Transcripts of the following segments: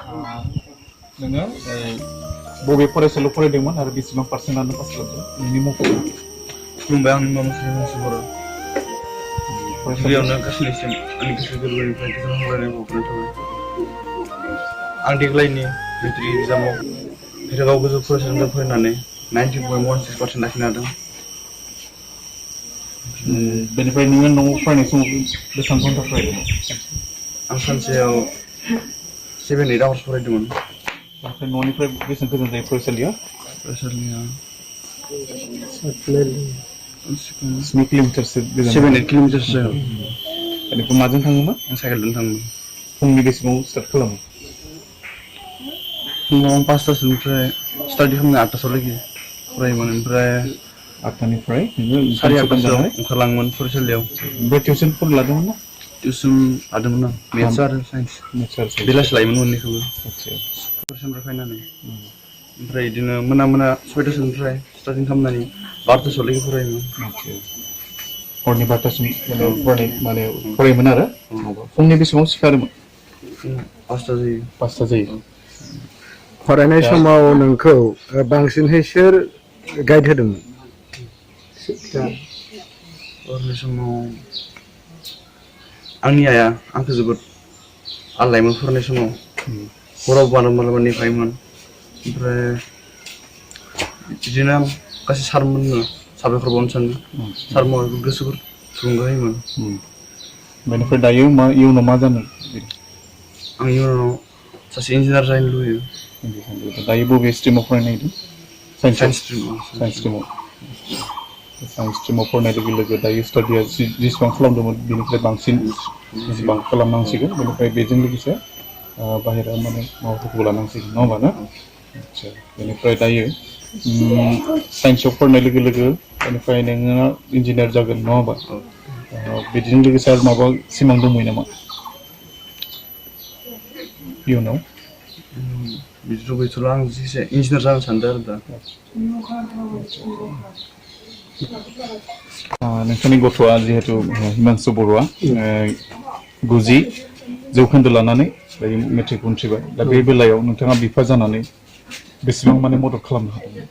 नोङो बबे फरायसालियाव फरायदोंमोन आरो बेसेबां पार्सेन्टआनो पास खालामदों नोंनि मुंखौ खुलुमबाय आंनि मुङा मुस्रि बर'। गिबियावनो गासैनिसिम आंनि गोसो गोरबोनिफ्राय गोजोन हामलायनाय बावहरनाय थाबाय। आं देग्लायनि मेट्रिक एग्जामाव भेरगाव गोजौ फरायसालिनिफ्राय फरायनानै 90.16% लाखिनो हादों। बेनिफ्राय नोङो न'आव फरायनाय समाव बेसेबां घन्टा फरायदोंमोन? आं सानसेयाव 7-8 आवार्स फरायदोंमोन। ओमफ्राय न'निफ्राय बेसेबां गोजान जायो फरायसालिया? फरायसालिया 7 किल'मिटारसो गोजान 7-8 किल'मिटारसो जागोन। बेनिफ्राय माजों थाङोमोन? आं साइकेलजों थाङोमोन। फुंनि बेसेबाङाव स्टार्ट खालामो? फुङाव 5टासोनिफ्राय स्टाडि खालामनो 8टासोआवलागि फरायोमोन। ओमफ्राय 8टानिफ्राय नोङो 8:30 ओंखारलाङोमोन फरायसालियाव। ओमफ्राय टिउसनफोर लादोंमोन ना? टिउसन लादोंमोन आं मेथ्स आरो साइन्स। बेलासि लायोमोन मोननैखौबो फरायसालिनिफ्राय फैनानै। ओमफ्राय बिदिनो मोना 6टासोनिफ्राय स्टाडि खालामनानै 12टासोआवलागि फरायोमोन। हरनि 12टासिम फरायोमोन आरो फुंनि बेसेबाङाव सिखारोमोन? 5टा जायो। 5टा जायो। फरायनाय समाव नोंखौ बांसिनहै सोर गाइड होदोंमोन? फरायनाय समाव आंनि आइया आंखौ जोबोद आललायोमोन फरायनाय समाव। हराव माब्लाबा नेफायोमोन। ओमफ्राय बिदिनो गासै सारमोननो साबायखर बावनो सानो। सारमोनहा गोसोफोर थुलुंगा होयोमोन। बेनिफ्राय दायो इयुनाव मा जानो? आं इयुनाव सासे इन्जिनियार जानो लुबैयो। दायो बबे स्ट्रिमाव फरायनो नागिरदों? साइन्स स्ट्रिमाव। साइन्स स्ट्रिमाव फरायनाय लोगो लोगो दायो स्टाडिया जेसेबां खालामदोंमोन बेनिफ्राय बांसिन खालामनांसिगोन। बेनिफ्राय बेजों लोगोसे बाहेरा माबाफोरखौ लानांसिगोन नङा होमबा ना? आदसा बेनिफ्राय दायो साइन्सआव फरायनाय लोगो लोगो बेनिफ्राय नोङो इन्जिनियार जागोन नङा होमबा? बिदिजों लोगोसे आरो माबा सिमां दंबायो नामा इयुनाव? बिदिथ' गैथ'ला। आं इन्जिनियार जानो सानदों आरो दा। नोंथांनि गथ'आ जिहेतु हिमांशु बर'आ 90% लानानै दायो मेट्रिक उथ्रिबाय। दा बे बेलायाव नोंथाङा बिफा जानानै बेसेबां मदद खालामनो हादों?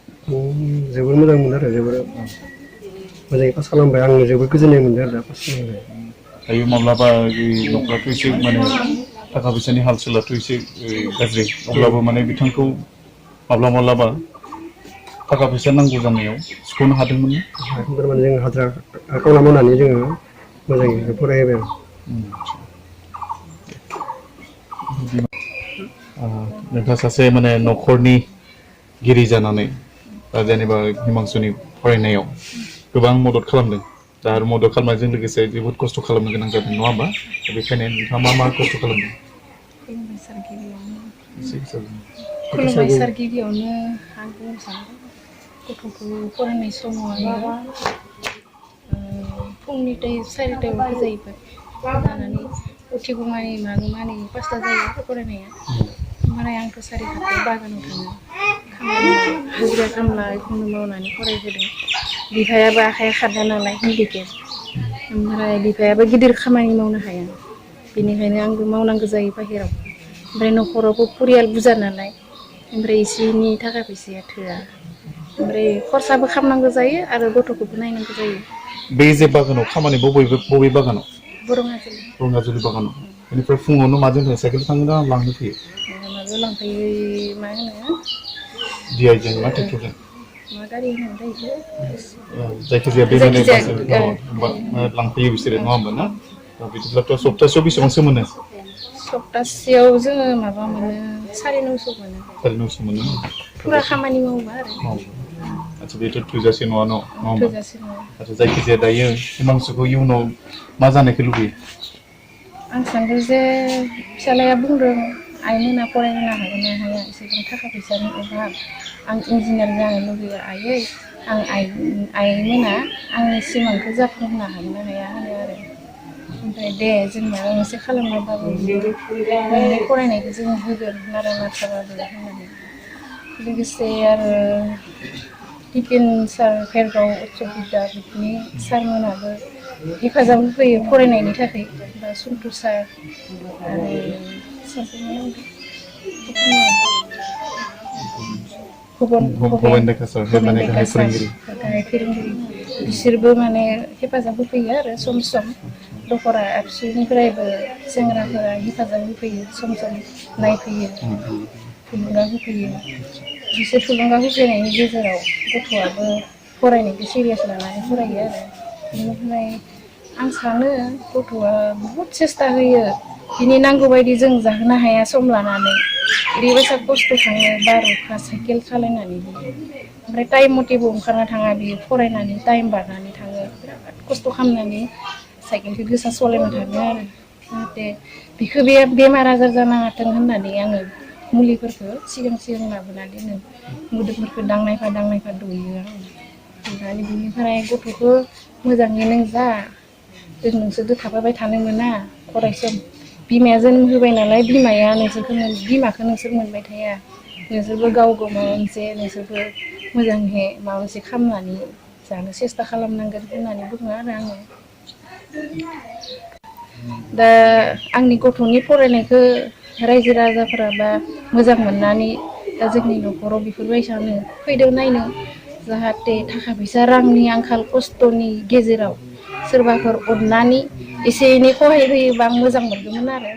जोबोर मोजां मोनो आरो जोबोर मोजाङै पास खालामबाय। आं जोबोर गोजोननाय मोनदों आरो दा पास खालामबाय। दायो माब्लाबा न'खराथ' एसे थाखा फैसानि हाल सालाथ' एसे गाज्रि। अब्लाबो बिथांखौ माब्लाबा थाखा फैसा नांगौ जानायाव सुख'नो हादोंमोन ना? जों हाजिरा खामला मावनानै जोङो मोजाङै फरायहोबाय आरो। नोंथाङा सासे न'खरनि गिरि जानानै जेनेबा हिमांशुनि फरायनायाव गोबां मदद खालामदों। दा आरो मदद खालामनायजों लोगोसे जोबोद खस्थ' खालामनो गोनां जादों नङा होमबा? बेखायनो नोंथाङा मा खस्थ' खालामदों? खुलुमबाय सार गिबियावनो आं बुंनो सानदों गथ'खौ फरायनाय समाव आङो फुंनि 4टायाव होजायोमोन। जानानै उथिगौमानि मागौमानि 5टा जायो फरायनाया। ओमफ्राय आंथ' 4:30 बागानाव थाङो खामानि मावो। हाजिरा खामला एखौनो मावनानै फरायहोदों। बिफायाबो आखाइया खारदा नालाय हेन्डिकेप। ओमफ्राय बिफायाबो गिदिर खामानि मावनो हाया। बेनिखायनो आंबो मावनांगौ जायो बाहेराव। ओमफ्राय न'खरावबो परियाल बुरजा नालाय ओमफ्राय एसेनि थाखा फैसाया थोआ। ओमफ्राय खरसाबो खालामनांगौ जायो आरो गथ'खौबो नायनांगौ जायो। बे जे बागानाव खामानि बबे बागानाव? रङाजुलि बागानाव। बेनिफ्राय फुङावनो माजों थाङो? साइकेलजों थाङो ना लांनो फैयो? माजों लांफैयो मा होनो DIजों ना ट्रेक्टरजों? मा गारि होनोमोनथाय बेखौ? जायखिजाया बे लांफैयो बिसोरो नङा होमबा ना? बिदिब्लाथ' सप्तासेयाव बेसेबांसो मोनो? सप्तासेयाव जोङो माबा मोनो 950 मोनो। 950 मोनो। फुरा खामानि मावोबा आरो। आदसा बेथ' थोजासे नङा नङा होमबा? थोजासे नङा। आदसा जायखिजाया दायो हिमांशुखौ इयुनाव मा जानायखौ लुबैयो? आं सानदों जे फिसालाया बुंदों आइमोना फरायहोनो हागोन ना हाया एसेबां थाखा फैसानि अभाब। आं इन्जिनियार जानो लुबैयो आइयै। आइमोना आंनि सिमांखौ जाफुंहोनो हागोन ना हाया होनो आरो। ओमफ्राय दे जों माबा मोनसे खालामनाबाबो नोंनि फरायनायखौ जों होगोन नारा नाथाबाबो होननानै। लोगोसे आरो दिपेन सार भेरगाव उच्च बिद्यापिटनि सारमोनाबो हेफाजाब होफैयो फरायनायनि थाखाय। बा सन्टु सार आरो सासे मा नाम भबेन डेकासर माने गाहाय फोरोंगिरि गाहाय फोरोंगिरि बिसोरबो माने हेफाजाब होफैयो आरो सम सम दखरा एबसुनिफ्रायबो सेंग्राफोरा हेफाजाब होफैयो सम सम नायफैयो थुलुंगा होफैयो बिसोर थुलुंगा होफैनायनि गेजेराव गथ'आबो फरायनायखौ सिरियास लानानै फरायो आरो बेनिफ्राय आं सानो गथ'आ बहुद सेस्था होयो बिनि नांगौ बायदि जों जाहोनो हाया सम लानानै ओरैबायसा खस्थ' थाङो बार अखा साइकेल सालायनानैबो ओमफ्राय टाइम मथेबो ओंखारना थाङा बियो फरायनानै टाइम बारनानै थाङो बिराद खस्थ' खालामनानै साइकेलखौ गोसा सालायना थाङो आरो जाहाथे बिखौ बे बेमार आजार जानाङाथों होननानै आङो मुलिफोरखौ सिगां लाबोना दोनो मोदोमफोरखौ दांनायफा दौयो आङो ओमफ्राय बिनिफ्राय गथ'खौ मोजाङै नों जा जों नोंसोरजों थाफाबाय थानो मोना अरायसम बिमाया जोनोम होबाय नालाय बिमाया बिमाखौ नोंसोर मोनबाय थाया नोंसोरबो गाव माबा मोनसे नोंसोरबो मोजाङै माबा मोनसे खालामनानै जानो सेस्था खालामनांगोन होननानै बुङो आरो आङो दा आंनि गथ'नि फरायनायखौ रायजो राजाफोरा बा मोजां मोननानै दा जोंनि न'खराव बेफोरबायसानो फैदों नायनो जाहाथे थाखा फैसा रांनि आंखाल खस्थ'नि गेजेराव सोरबाफोर अननानै एसे एनै सहाय होयोबा आं मोजां मोनगौमोन आरो